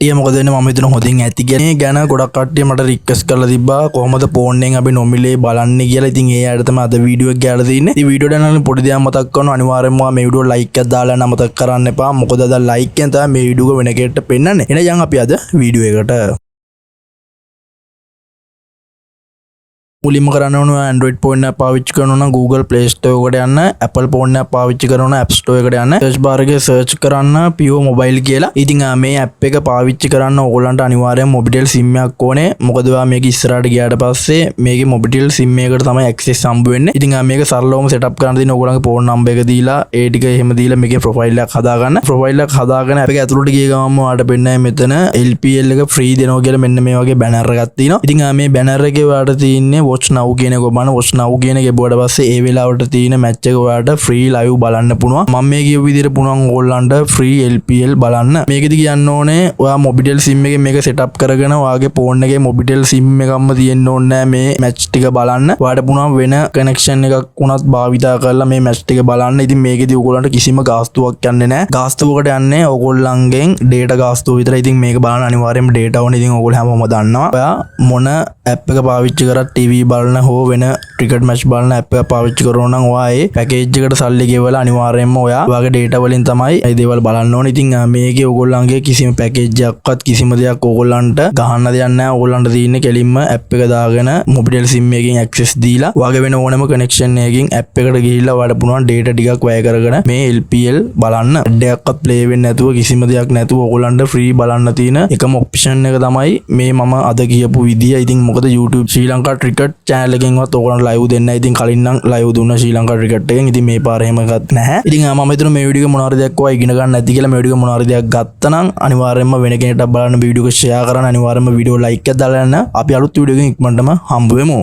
කට්ටිය මොකද වෙන්නේ, මම හිතන හොඳින් ඇති කියලා. මේ ගැන ගොඩක් කට්ටිය මට රික්වෙස්ට් කරලා තිබ්බා කොහොමද ෆෝන් එකෙන් අපි නොමිලේ බලන්නේ කියලා. ඉතින් ඒ අයට තමයි අද වීඩියෝ එක ගහලා තියෙන්නේ. ඉතින් වීඩියෝ එක නම් පොඩි දෙයක් මතක් කරනවා, අනිවාර්යෙන්ම ඔයා මේ වීඩියෝ ලයික් එකක් දාලා යන්න අමතක කරන්න එපා. මොකද අද ලයික් එකෙන් තමයි මේ වීඩියෝ එක වෙන කෙනෙක්ට පෙන්නන්නේ. එහෙනම් යන් අපි අද වීඩියෝ එකට. මුලින්ම කරන්න ඕන, ඔයා Android phone එකක් පාවිච්චි කරනවා නම් Google Play Store එකට යන්න. Apple phone එකක් පාවිච්චි කරනවා නම් App Store එකට යන්න. සර්ච් බාර් එකේ සර්ච් කරන්න Pure Mobile කියලා. ඉතින් මේ ඇප් එක පාවිච්චි කරන්න ඕගොල්ලන්ට අනිවාර්යයෙන් Mobitel SIM එකක් ඕනේ. මොකද ඔයා මේක ඉස්සරහට ගියාට පස්සේ මේකේ Mobitel SIM එකකට තමයි ඇක්සස් හම්බ වෙන්නේ. ඉතින් මේක සරලවම සෙටප් කරන්න තියෙන ඕගොල්ලන්ගේ ෆෝන් නම්බර් එක දීලා, ඒ ටික එහෙම දීලා මේකේ ප්‍රොෆයිල් එකක් හදාගන්න. ප්‍රොෆයිල් එකක් හදාගෙන ඇප් එක ඇතුළට ගිය ගමන්ම ඔයාලට පෙන්නයි මෙතන LPL එක ෆ්‍රී දෙනවා කියලා මෙන්න මේ වගේ බැනර් එකක් තියෙනවා. ඉතින් මේ බැනර් එකේ ඔයාලට තියෙන්නේ watch now කියන එක ඔබන. Watch now කියන එක එබුවට පස්සේ ඒ වෙලාවට තියෙන මැච් එක ඔයාලට ෆ්‍රී ලයිව් බලන්න පුළුවන්. මම මේ කියපු විදිහට පුළුවන් ඕගොල්ලන්ට ෆ්‍රී LPL බලන්න. මේකෙදි කියන්න ඕනේ, ඔයා Mobitel SIM එකෙන් මේක සෙටප් කරගෙන ඔයාගේ ෆෝන් එකේ Mobitel SIM එකක්ම තියෙන්න ඕනේ නෑ මේ මැච් ටික බලන්න. ඔයාලට පුළුවන් වෙන කනෙක්ෂන් එකක් වුණත් භාවිතා කරලා මේ මැච් ටික බලන්න. ඉතින් මේකෙදි ඔයගොල්ලන්ට කිසිම ගාස්තුවක් යන්නේ නෑ. ගාස්තුවකට යන්නේ ඔයගොල්ලන්ගෙන් ඩේටා ගාස්තුව විතරයි. ඉතින් මේක බලන්න අනිවාර්යයෙන්ම ඩේටා ඕනේ. ඉතින් ඔයගොල්ලෝ හැමෝම දන්නවා. ඔයා මොන ඇප් එක පාවිච්චි කරත්, TV බලන හෝ වෙන ක්‍රිකට් මැච් බලන ඇප් එක පාවිච්චි කරනවා නම්, ඔයා ඒ පැකේජ් එකට සල්ලි ගෙවලා අනිවාර්යයෙන්ම ඔයා ඔයාගේ ඩේටා වලින් තමයි මේ දේවල් බලන්න ඕනේ. ඉතින් මේකේ ඔයගොල්ලන්ගේ කිසිම පැකේජ් එකක්වත් කිසිම දෙයක් ඔයගොල්ලන්ට ගහන්න දෙයක් නැහැ. ඔයගොල්ලන්ට තියෙන්නේ කෙලින්ම ඇප් එක දාගෙන මොබිටෙල් සිම් එකකින් ඇක්සස් දීලා ඔයාගේ වෙන ඕනම කනෙක්ෂන් එකකින් ඇප් එකට ගිහිල්ලා ඔයාලට පුළුවන් ඩේටා ටිකක් වැය කරගෙන මේ LPL බලන්න. ඇඩ් එකක්වත් ප්ලේ වෙන්නේ නැතුව, කිසිම දෙයක් නැතුව ඔයගොල්ලන්ට ෆ්‍රී බලන්න තියෙන එකම ඔප්ෂන් එක තමයි මේ මම අද කියපු විදිය. ඉතින් මොකද YouTube ශ්‍රී ලංකා ක්‍රිකට් චැනල් එකෙන්වත් ඔයගොල්ලන්ට ලයිව් දෙන්න. ඉතින් කලින් නම් ලයිව් දුන්නා ශ්‍රී ලංකා ක්‍රිකට් එකෙන්. ඉතින් මේ පාර එහෙම එකක් නැහැ. ඉතින් මම හිතනවා මේ වීඩියෝ එක මොනවා හරි දෙයක් ඔයා ඉගෙන ගන්න ඇති කියලා. මේ වීඩියෝ එක මොනවා හරි දෙයක් ගත්තා නම් අනිවාර්යයෙන්ම වෙන කෙනෙක්ට බලන්න වීඩියෝ එක ෂෙයා කරන්න. අනිවාර්යයෙන්ම වීඩියෝ ලයික් එකක් දාලා යන්න. අපි අලුත් වීඩියෝ එකකින් ඉක්මනටම හම්බ වෙමු.